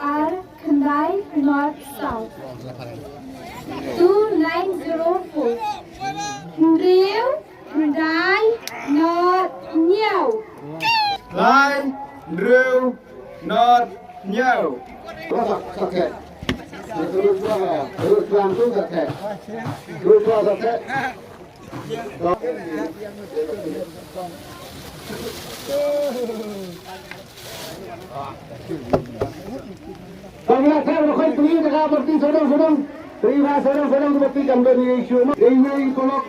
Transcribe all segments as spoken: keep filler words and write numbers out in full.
Ar khyndai not saw. Two nine zero four. Hynriew khyndai not hynñiew. Lai hynriew not hynñiew. Pangla thar ba khoi pli taka ba ti sodong sodong. Tri ba sodong sodong ba ti kam don ye shu ma. Ye ye kolok.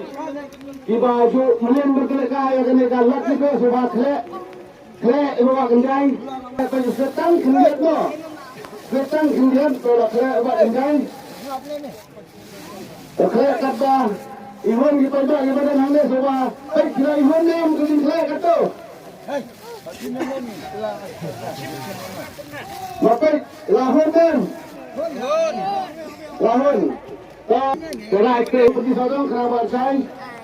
Ki ba ju mlien ba kle ka ya kane ka lak ki ko su ba khle. Khle iba ba kynjai. Ka ju setang khyndiat no. Setang khyndiat ko la khle ba kynjai. Khleh katba i Hun ki paidbah kiba don hangne shuwa. Peit ki la i Hun ne em ka jingkhleh katto. Ma peit la Hun ne em. La Hun. To, to la ite peti sodong kena ban sai.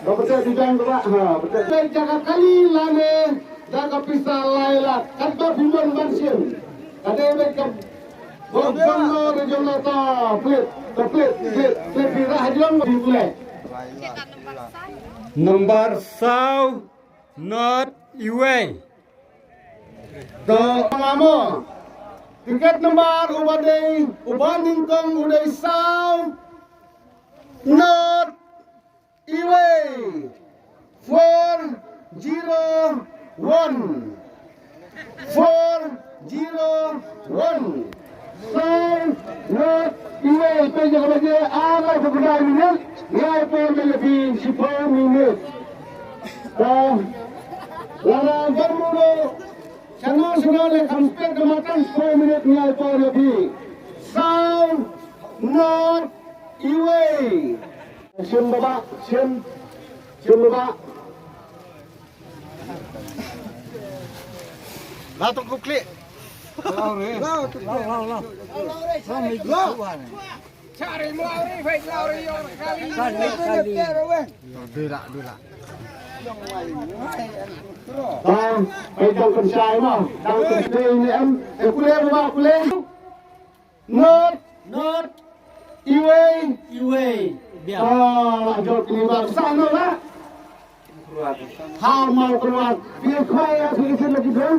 Ba peti di jang ba ha peti. Peit jaka kali lane. Da ka pisa lai lak katba phi mon ban shim. Ka dei beit ka bok jong no re jong no ta plit ta plit plit plit phi rah jong phi plit. Number saw not iwei. To ngamo. Tiket number uba dei uba nyngkong u dei saw not iwei. Four zero one. Four zero one. Saw not iwei. Peit ïa ka baje ar lai phew khyndai minit. Ngi ai por ïa phi shiphew minit. Te lada don mano shano shano leh kham spet ka matan shiphew minit ngi ai por ïa phi. Saw not iwei. Shim baba, shim. Shim baba. La tu kukli. La tu kukli. La tu kukli. Chari mo ari fai la ri yo kali. Dira, dira. Bang, ai dang kan sai mo. Dang kan sai ni em. Eh, kule baba, kule. Not. Not. Iwei. Iwei. Bia. Ah, jot ni ba sa no la. Ha mau keluar. Phi khwai ya phi isin lagi tu.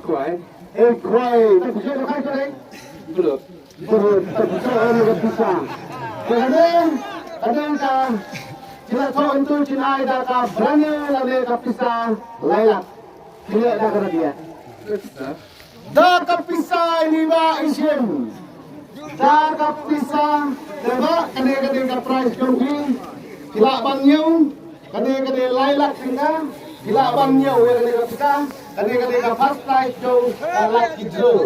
Khwai. Eh khwai. Tapi saya dah kai tadi. Betul. Betul. Tapi saya orang yang bisa. Kadang kadang ka. Kita tahu untuk cinai dah ka berani lagi ka pisa. Lailak. Tidak dah kena dia. Da ka pisa ïa i ba i shim. Da ka pisa, da ba kane kane ka prize jong phi. Ki lah ban ñiew kane kane lai lak tyngka. Ki lah ban ñiew ïa kane ka pisa. Kane kane ka first prize jong ka lucky draw.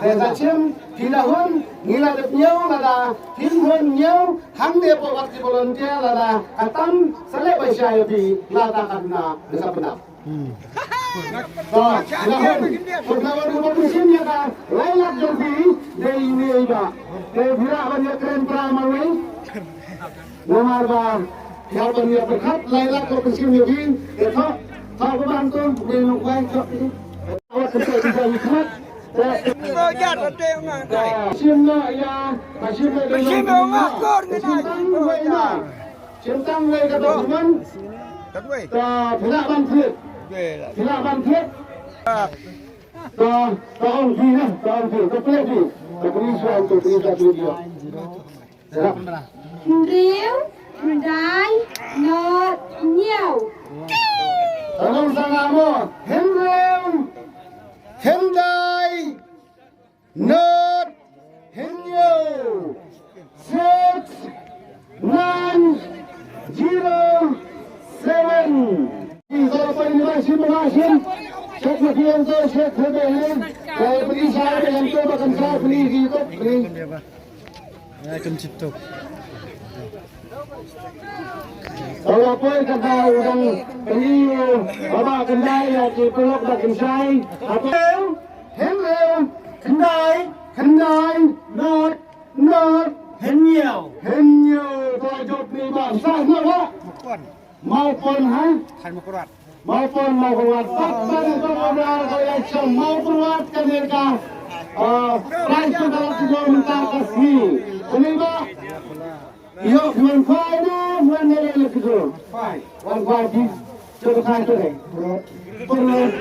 Te da shim phi da hun ngi la dep ñiew lada phin hun ñiew hangne hapoh wat ki volunteer lada ka tam sa leh ba shai ïa phi lada ka duna da sa pynap. To, ïa hon. Pynlong ruh ba pynshim ïa ka lai lak jong phi dei ine i ba. Te phi lah ban ïa kren para marwei. Namar ba ïa ban ïa pyrkhat lai lak ba pynshim ïa phi. Te to, to ba ban to dei nongkwai to. Awat pynshim ïa phi khmat. Te shim noh ïa, shim noh ïa. Shim tang wei na. Shim tang wei ka document. Katwei. Ta phi lah ban thied. Phi lah ban thied. Ta, ta ong phi na, ta ong phi. Ta phi phi. Ta phi suan tu phi ta phi dia. Hynriew khyndai not hynñiew. Ta ong sa nga mo. Hynriew khyndai not hynñiew. Six nine zero seven. Zero point lima sim lima sim. Check na pian tu check na pian. Kalau beli saya dengan tu makan saya beli di tu beli. Ai kan chitok. Kawapoi kata u dang pynïoh baba khyndai ïa ki paralok ba kynshai. Apa? Hynriew khyndai khyndai not not hynñiew. Hynñiew. To jop ni ba sah na ba. Mawpon ha? Khan Mawkyrwat. Mawpon Mawpyrwat, pat ban ka order ka ïa shong Mawpyrwat kane ka, ah, prize ka la sdang mynta ka sngi. Kane ba ïoh phi wan khwai ne phi wan ne le ki dro. Wan khwai phi. Shu khwai to ne. Pyrlok.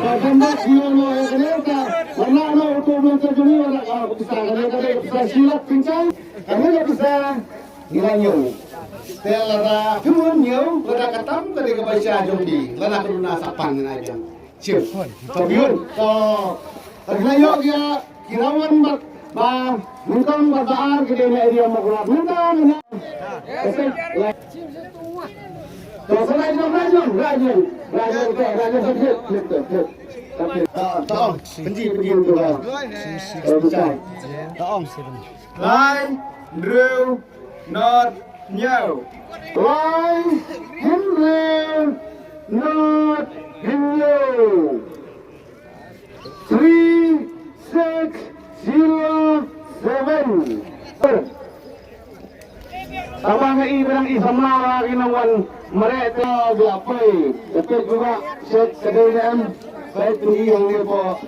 Ka jam ba ki ïoh noh ïa kane ka. Wan noh uto mynta jong ngi wan ka pisa kane ka dei ka pisa shi lak pynshai. Kane ka pisa Ngi la ñiew. Te lada phi wan ñiew, lada ka tam ka dei kaba sha jong phi, lada ka duna sa pan ngi na biang. Shim. To biun. To. Ka la ïoh ïa ki rawan ba, ba nyngkong bad ba ar ki dei na area Mawkyrwat. Mynta mynta. To sa la jong, la jong, la jong. La jong, to, la jong, to, to, to, to. To, to. Pynji, pynji, to. To, bukai. To. Lai hynriew nod hynñiew. Lai hynriew nod hynñiew. Three six zero seven. Tangba nga i ba dang i samla ba ki nang wan mareh te. Ba poi. Te peit ba shet ka dei ne em. Peit pynji hangne hapoh.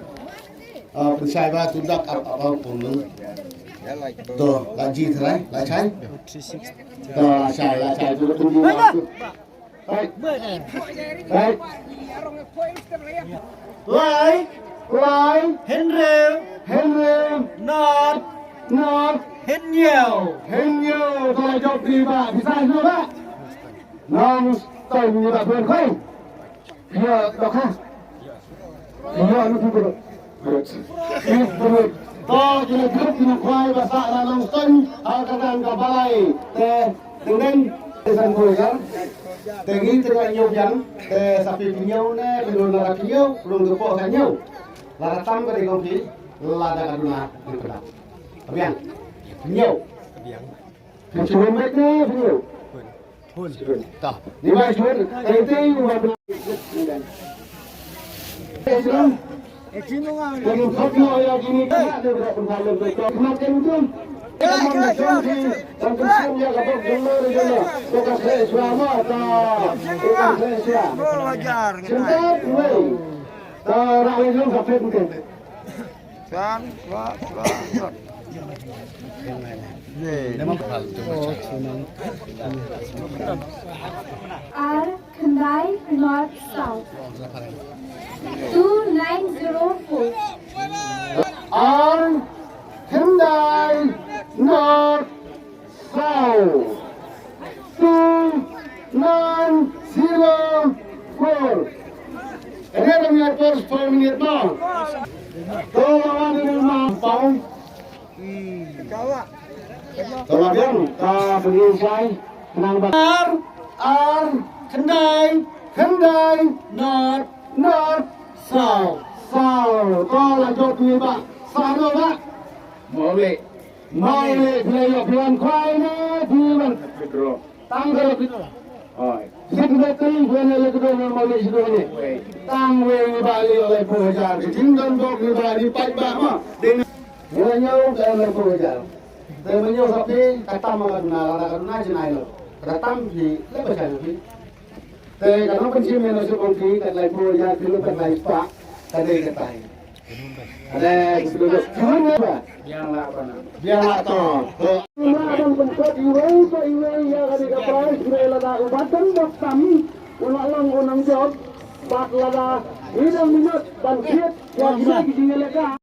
Ah, pynshai ba tu dak ap ap ap pun. To, la ji trai, la shai. To, la shai, la shai tu pynji ba. Hai. Hai. Lai, lai. Hynriew, hynriew. Nod, nod. Hynñiew, hynñiew. To la jop di ba, bisa no ba. Nong stone ni ba pun khoi. Ïa, dohkha. Ïa, lu tu tu. Ïa, tu tu. To, kine group kine khwai ba sah na Nongstoiñ, ha ka dang ka balai. Te, teng teng, te san ko ya. Te ngi te ka ñiew biang, te sa phi ñiew ne, phi don la ka ñiew, long te ko ka ñiew. La ka tam ka dei kong phi, la da ka duna, ka duna. Biang. Ñiew. Phi chuan met ne, phi ñiew. Hun. Ta. Ni ba chuan, kai te u ba. Islam. Kani khop no ya kini ka de ba pun halal ba to. Ma ken tum. Ka man jong ki, kan tum tum ya ka bok jong lo jong lo. Ko ka se swa ma ta. Ko ka se swa. Cinta wei. Ta ra wei jong ka pet mungkin. Ar khyndai nod saw. Two nine zero four. Ar khyndai nod saw. Two nine zero four. Kane ka ngi por por minit ma. To la wan ni ma pau. To la biang ka pynshai nang ba. Ar, ar, khyndai, khyndai, nod, nod, saw, saw. To la jop ni ba. Saw no ba. Mo le. Mai le phi la ïoh phi wan khwai ne phi wan withdraw. Tang ka la withdraw. Oi. Sik ba tei phi wan le withdraw ne mo le withdraw ne. Tang wei ni ba le ïoh laiphew hajar. Ka jingdon bok ni ba ni paidbah ma. Dei na. Ni la ñiew ka laiphew hajar. Te ma ñiew sa phi ka tam ka duna la ka duna jinai lo. Ka tam phi le ba sa phi. Te ka nongpynshim ïa nongshim ong ki, ka lai phew ïa ki, ka lai spah, ka dei katai. Ane, ki sdang, ki sdang ba. Biang lah to. Biang lah to. Ïa ban pynkut iwei pa iwei ïa kane ka prize, iwei lada u ba don bok tam, u la long u nongjop, bad lada i dang minot ban thied ïa kine ki jingïalehkai.